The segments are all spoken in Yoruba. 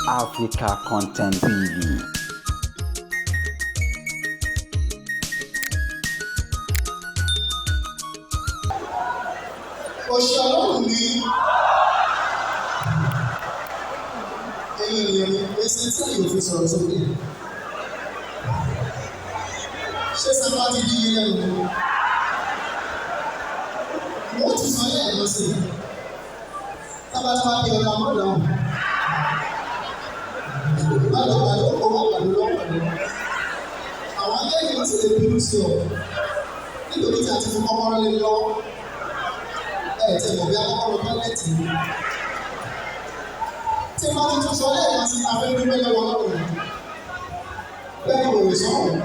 Africa Content TV. Òṣì Ọlọ́run ní ẹ̀yìn ènìyàn mi, èsì tí èyí ò fi sọ̀rọ̀ sókè. Ṣé sábà ti di yín lẹ́nu? Wọ́n ti sọ lẹ́ẹ̀kan sí i. Tábà tí wọ́n á bí ọ̀dà mọ́ lọ́wọ́. Balùwẹ̀ kó wà pẹ̀lú lọ́wọ́ pẹ̀lú. Àwọn akẹ́kọ̀ọ́ wọ́n sì lè bínú sí ọ. Nítorí tí a ti fi kọ́kọ́rọ́ lé lọ́wọ́. Ẹ tẹ mọ̀ bí akọ́kọ́rọ́ tọ́lẹ́tì ni. Tí n bá ti tún sọ lẹ́ẹ̀kan sí afẹ́ dúpẹ́ lọ́wọ́ lọ́wọ́. Bẹ́ẹ̀ni kò lè sọ̀rọ̀.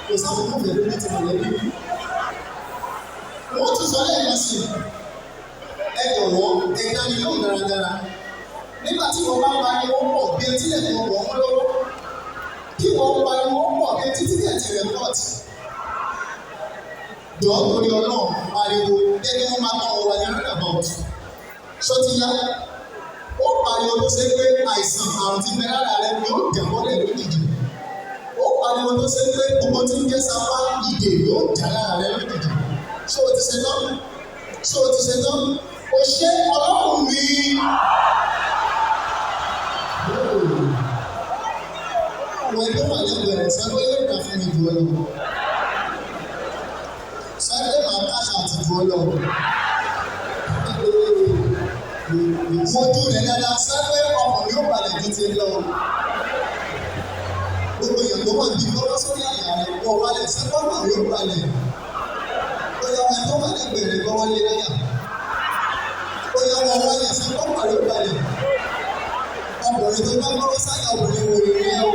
Kò sáfùkù fẹ̀ lórí ti mọ̀lẹ́bí. Wọ́n tún sọ lẹ́ẹ̀kan sí. Ẹ jọ̀wọ́ ẹ dá mi lóhùn dáradára. Nígbà tí wọ́n bá pariwo pọ̀ bí etí lẹ̀kọ́ wọ̀ ń lọ́wọ́. Kí wọ́n pariwo pọ̀ bí etí tíkẹ̀tì rẹ̀ pọ̀tì. Jọ̀ọ́ torí Ọlọ́run pariwo jẹ́ kí wọ́n máa tán ọ wá ní roundabout. Ṣó ti yá? Ó pariwo tó ṣe pé àìsàn àrùn ti bẹ lára rẹ yóò dẹ̀ mọ́lẹ̀ lójijì. Ó pariwo tó ṣe pé gbogbo tí ń jẹ́ sápá ìdè yóò jà lára rẹ lójijì. Ṣé o ti ṣe tán? Ṣé o ti ṣe tán? O ṣé Ọlọ́run mi. Wọ́n ẹgbẹ́ wà lẹ́gbẹ̀ẹ́ rẹ̀ sáré yóò dà fún mi jù ọ lọ. Sáré máa káṣá àti jù ọ lọ. Mojú rẹ̀ dáadáa sáré ọkàn yóò balẹ̀ ju ti lọ. Gbogbo èèyàn tó wà ní gbọ́dọ̀ sórí àyà rẹ̀ wọ wálẹ̀ sáré ọkàn yóò balẹ̀. Bóyá wọn tó wà lẹ́gbẹ̀ẹ́ rẹ̀ gbọ́wọ́ lé láyà. Bóyá wọn wálẹ̀ sáré ọkàn yóò balẹ̀. Ọkùnrin tó bá gbọ́wọ́ sáyà obìnrin wò lè rí ẹ o.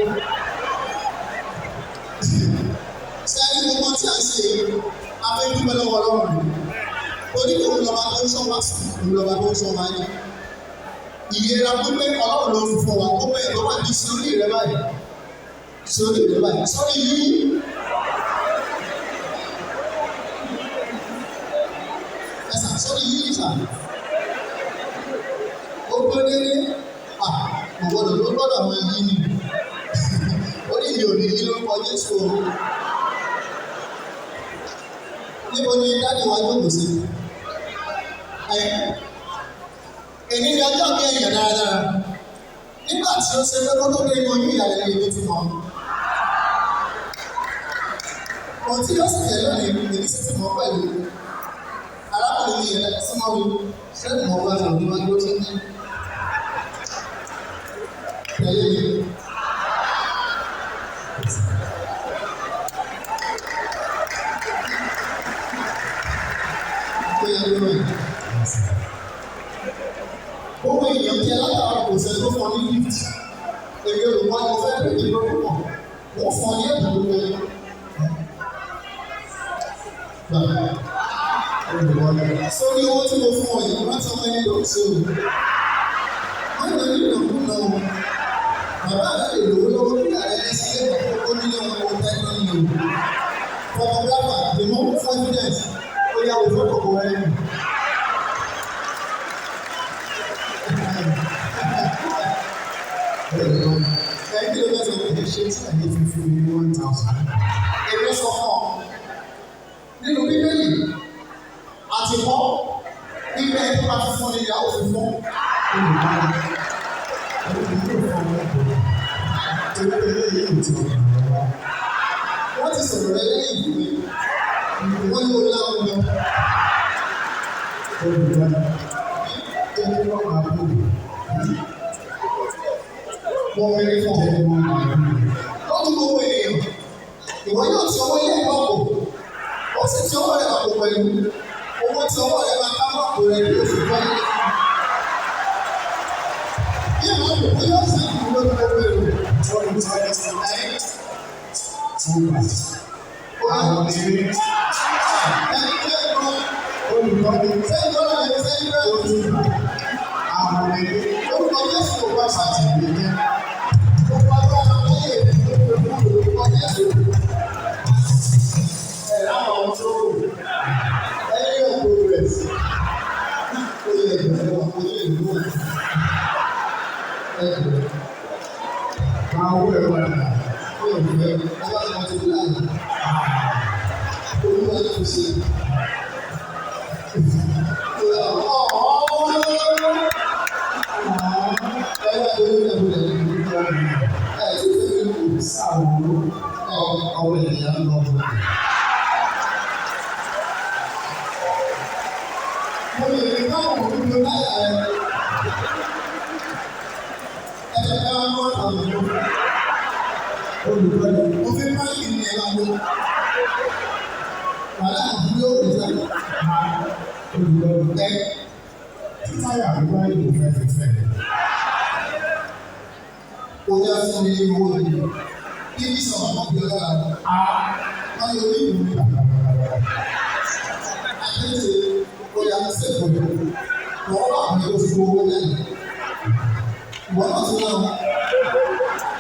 Ṣé ẹ ní gbogbo tí a ṣe yìí, a fẹ́ dúpẹ́ lọ́wọ́ Ọlọ́run. Torí pé òun lọ́ba tó ń ṣọ́ wa sùn, òun lọ́ba tó ń ṣọ́ wa ní. Ìlera pípé Ọlọ́run ló ń fún wa, ó bẹ̀rẹ̀ tó wà ní sórí rẹ báyìí. Sórí rẹ báyìí, sórí yìí. Ẹ̀sà sórí yìí sà. Ó gbé délé, à kò gbọdọ̀ ló gbọ́dọ̀ mọ yí ni. Ó ní mi ò ní yí lórúkọ Jésù o. Níbo ni dáàdi wa jókòó sí? Ẹ èyí ni ọjọ́ bí èèyàn dáradára. Nígbà tí ó ṣe pé kó tó dé inú oyún ìyàlẹ́nu èmi ti mọ̀. Ohun tí yóò sì jẹ́ lónìí èmi sì ti mọ̀ pẹ̀lú. Arákùnrin mi yẹn súnmọ́ mi, ṣé mo bá sọ̀rọ̀ bí wọ́n dúró sí ní? Tẹ̀lé mi. Ó yẹ lórí. Gbogbo èèyàn jẹ́ látara kò sẹ́ tó fún ọ ní gift. Èmi olùkọ́ ni mo fẹ́ pè ní lórúkọ. Wọ́n fún ọ ní ẹ̀bùn gbogbo yẹn. Gbà. Sórí owó tí mo fún ọ yìí, rántí ọmọ ẹni ló ń ṣe o. Wọ́n lè ní ìnákúnà o. Bàbá rẹ̀ lè lówó lọ́wọ́ kí ààrẹ lè ṣe é kó nílé wọn kó tẹ́ ní o. Photographer, the more confidence, ó yá wo fọ́tò kó rẹ́ nù. Ẹ kí ló fẹ́ sọ? Ẹ ṣe tí àyè fi fún mi ní 1,000. Èmi sọ fún ọ. Nínú Bíbélì, àti kọ́ ibẹ̀ tó bá fi fún ni ìyàwó fi fún. Olùkọ́ni, olùkọ́ yóò fún ọ lẹ́kọ̀ọ́. Torí pé eléyìí ò tí ọkàn rẹ wá. Wọ́n ti sọ̀rọ̀ rẹ lẹ́yìn ìwé. Wọ́n ní o láwọn lọ. Olùkọ́ni, jẹ́ kí wọ́n máa bú mi. Wọ́n rí fún ọ. Jẹ́ kí wọ́n máa bú mi. Lọ́dún gbogbo ènìyàn, ìwọ yóò ti ọwọ́ ilé ìwà pò. Ó sì ti ọwọ́ rẹ̀ àpò pẹ̀lú. Owó tí ọwọ́ rẹ̀ máa ká mọ́ àpò rẹ̀ yóò fi wáyé. Bí àwọn àpò yóò sì kú lórí gbogbo èrò. Olùkọ́ni, two parts. Àwọn ti rí. Ẹni tó ń gbọ́, Olùkọ́ni, sẹ́yìn tó rẹ̀ sẹ́yìn rẹ̀. ó tún bà. Àwọn ẹni Orúkọ Jésù kò bá bá ti rí jẹ́. Gbogbo agbára láyé rẹ̀ lórúkọ Jésù. Ẹ láwọn ọmọ tó rò. Ẹni yóò progress. Ó yẹ ìgbàlẹ̀ wà, ó yẹ ìlú wà. Ẹ jọ. Gba owó ẹ̀ padà. Ó lè fẹ́ ọba tí wọ́n ti fi láàyè. Olúwa ló fi ṣe. Sáwo ọmọ ènìyàn lọ bọ̀. Mo lè rí káwọn òdodo láyà rẹ̀. Ẹ ẹ wá mọ́ àwọn òdodo. Olùkọ́ni. Mo fi máìkì ní ẹ máa lò. Wàhálà àdúgbò yóò rí sáyà. Olùkọ́ni. Ẹ Tí táyà mi bá yóò fẹ́ fi fẹ́. kò yá fún mi ní owó mi. Kí ní sọ̀rọ̀ mọ́ bí ọlọ́ra rẹ̀? Wọ́n yóò rí ìlú mi. Àdéhùn ó yà ń sèkò yìí. Wọ́n wà ní oṣù owó lẹ́yìn. Ìwọ náà ti náà.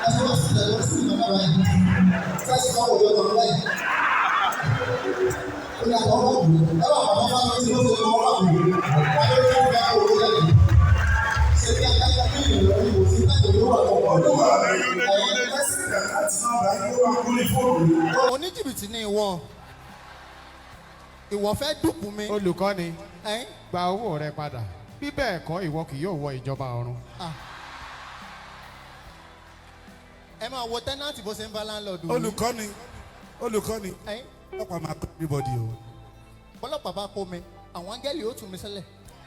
Ẹ sọ wọ́n sílẹ̀ lọ sí ìjọba báyìí. Sẹ́sì kan wò lọ́dọ̀ báyìí. Ó yà kọ́ wọ́n wù. Ẹ wà bàbá fáwọn tí ó fi wọ́n wà wù. Wọ́n yóò fún bẹ́ẹ̀ owó lẹ́yìn. Ṣé kí akáyọ̀ kí ìlú ìwò sí náà yóò wà lọ́wọ́? Olúwa mi yóò lè yóò lè lẹ́sìn láti náà bá yóò wá kúrò fóònù. Oníjìbìtì ni ìwọ. Ìwọ fẹ́ dùkú mi. Olùkọ́ni, Ẹ̀n? gba owó rẹ padà. Bí bẹ́ẹ̀ kọ́, ìwọ kì yóò wọ ìjọba ọ̀run. Ah. Ẹ máa wo tẹ́nàntì bó ṣe ń bá láńlọ́ọ̀dù wí. Olùkọ́ni, olùkọ́ni, Ẹ̀n? ọ̀pá máa kọ́ everybody o. Bọ́lọ́pàá bá kó mi, àwọn áńgẹ́lì ó tú mi sílẹ̀.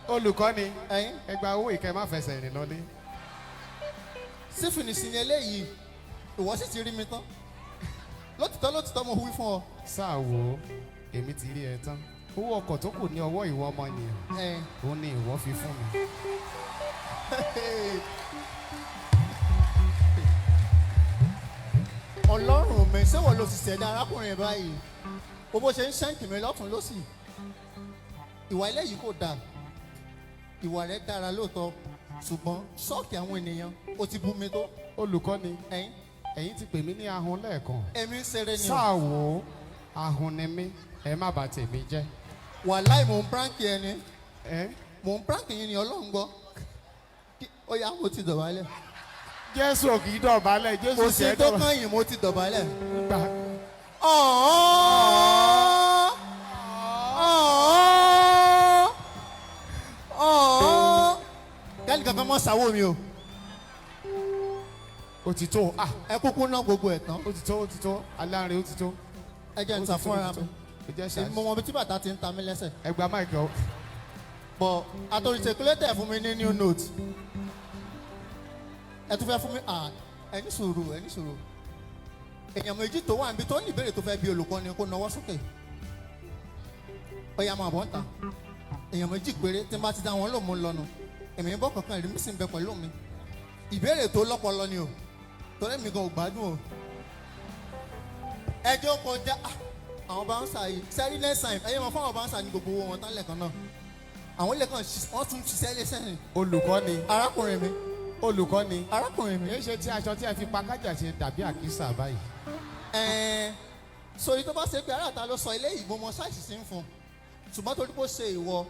Olùkọ́ni, Ẹ̀n? ẹ gba owó ìkẹ́, má fẹsẹ̀ rìn lọlé. Sífìnìsì ni eléyìí, ìwọ sì ti rí mi tán. Lótìtọ́ lótìtọ́ mo wí fún ọ. Sáà wò ó, èmi ti rí ẹ tán. Owó ọkọ̀ tó kù ní ọwọ́ ìwọ ọmọnìyàn, Ẹ̀n. òun ni ìwọ fi fún mi. Ọlọ́run mi, ṣé wọ́n lo sì ṣẹ̀dá arákùnrin báyìí? Bó bó ṣe ń ṣẹ́ǹkì mi lọ́tún lọ́sì. Ìwà eléyìí kò dáa. Ìwà rẹ̀ dára lóòótọ́, ṣùgbọ́n ṣọ́ọ̀kì àwọn ènìyàn, ó ti bú mi tó. Olùkọ́ni, Ẹ̀n? ẹ̀yin ti pè mí ní ahun lẹ́ẹ̀kan. Èmi ń ṣeré ni o. Sáà wò ó, ahun ni mí, ẹ má bà tèmi jẹ́. Wàláì mò ń prank ẹni. Ẹ Mò ń prank yín ni Ọlọ́run gbọ́. Ó yá, mo ti dọ̀bálẹ̀. Jésù ò kì í dọ̀bálẹ̀, Jésù Kò sí jẹ́ tó dọ̀bálẹ̀. kàn yín, mo ti dọ̀bálẹ̀. Gbà. Ọ̀ọ́! Ọ̀ọ́! Ọ̀ọ́! Kẹ́lí kankan mọ́ sáwó mi o. Ó ti tó, ah, Ẹ kúkú ná gbogbo ẹ̀ tán. ó ti tó, ó ti tó, alárin ó ti tó. Ẹ jẹ́ n Ó ta ti tó, fúnra ó ti mi. tó. Ẹ jẹ́ ṣáà. Mo mọ ibi tí bàtà ti ń ta mí lẹ́sẹ̀. Ẹ gba máìkì ọ. Bọ̀ àtòrìṣèkúlétẹ̀ fún mi ní new note. Ẹ tún fẹ́ fún mi à ẹ ní sùúrù, ẹ ní sùúrù. Èèyàn méjì tó wà níbi tó ní ìbéèrè tó fẹ́ bí olùkọ́ni kó nawọ́ sókè. Ó yá, máa bọ̀ ń ta. Èèyàn méjì péré tí n bá ti dá wọn lò mú lọ́nu. Èmi ń bọ̀ kankan ìrí mi sì ń bẹ pẹ̀lú mi. Ìbéèrè tó lọ́pọlọ ni o. Torí mi gan ò gbádùn o. Ẹjọ́ kọjá ah, àwọn bouncer yìí sẹ́rí next time ẹ̀yẹ́ wọn fún àwọn bouncer ní gbogbo owó wọn tán lẹ́ẹ̀kan náà. Àwọn lẹ́ẹ̀kan wọ́n tún ṣiṣẹ́ lẹ́sẹ̀ ni. Olùkọ́ni, Arákùnrin mi, olùkọ́ni. arákùnrin mi. Kì í ṣe tí aṣọ tí ẹ fi pa kájà ṣe dàbí àkísà báyìí. Ẹ̀ẹ́n, sori tó bá ṣe pé aráàta ló sọ eléyìí, mo mọ ṣáìsì sí ń fún un, ṣùgbọ́n torí bó ṣe ìwọ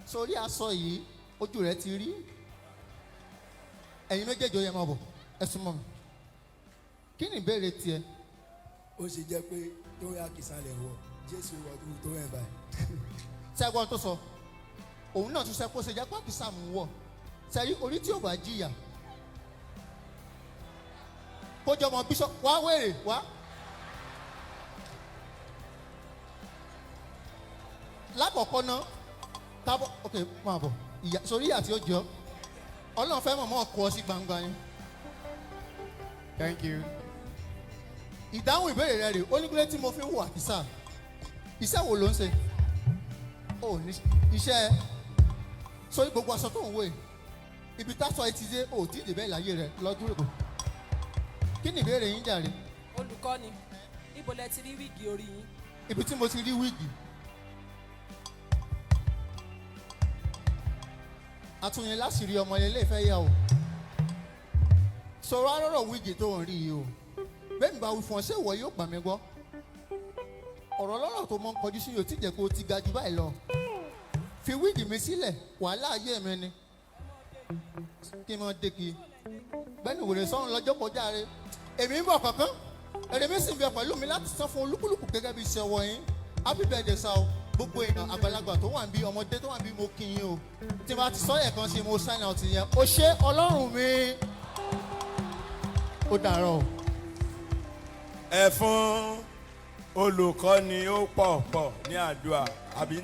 sórí aṣọ yìí, ojú rẹ ti rí. Ẹ̀yin méjèèjì, ó yẹ máa bọ̀, ẹ súnmọ́ mi. Kí ni ìbéèrè tiẹ̀? Ó ṣe jẹ́ pé tó yà kìsàlẹ̀ wọ̀ Jésù wọ̀ tó rẹ̀ báyìí. Ṣẹ́gun tó sọ òun náà tún ṣe kó ṣe jẹ́ pàkísà mú wọ̀ sẹ́rí orí tí ò bá jìyà kó jọmọ bíṣọ wá wèrè wá. Lákọ̀ọ́kọ́ ná kábọ̀, ok, máa bọ̀. Ìyá sórí ìyá tí ó jọ Ọlọ́run fẹ́ mọ̀mọ́ kọ ọ sí gbangba ni. Thank you. Ìdáhùn ìbéèrè rẹ rè ó ní kílé tí mo fi ń wọ àkísà. Iṣẹ́ wo ló ń ṣe? Ó ní iṣẹ́. Sórí gbogbo aṣọ tó ń wò yìí, ibi táṣọ ẹ ti dé, ò tí ì débẹ̀ láyé rẹ lọ́dún èkó. Kí ni ìbéèrè yín jàre? Olùkọ́ni, níbo lẹ ti rí wíìgì orí yín? Ibi tí mo ti rí wíìgì, àtúnyẹ láṣìírí ọmọ ilé ìfẹ́ yà o. Sọ̀rọ̀ arọ́rọ̀ wíìgì tó ń rí yìí o, bẹ́ẹ̀ mi bá wí fún ọ, ṣé ìwọ yóò gbà mí gbọ́? Ọ̀rọ̀ lọ́rọ̀ tó mọ́ ń kọjú sí yóò tí jẹ́ kó o ti ga jù báyìí lọ. Fi wíìgì mi sílẹ̀, wàhálà ayé mi ni kí n máa dé kí. Bẹ́ẹ̀ni wèrè sọ́run lọ́jọ́ kọjá rẹ. Èmi ń bọ̀ kankan. Èrè mi sì ń bẹ pẹ̀lú mi láti san fún olúkúlùkù gẹ́gẹ́ bí iṣẹ́ ọwọ́ yín. Happy birthday sir o. Gbogbo èèyàn àgbàlagbà tó wà ń bí, ọmọdé tó wà ń bí, mo kí yín o. Tí n bá ti sọ ẹ̀kan sí, mo sign out yẹn. O ṣé Ọlọ́run mi. Ó dàárọ̀ o. Ẹ fún olùkọ́ni ó pọ̀ pọ̀ ní àdúrà àbí.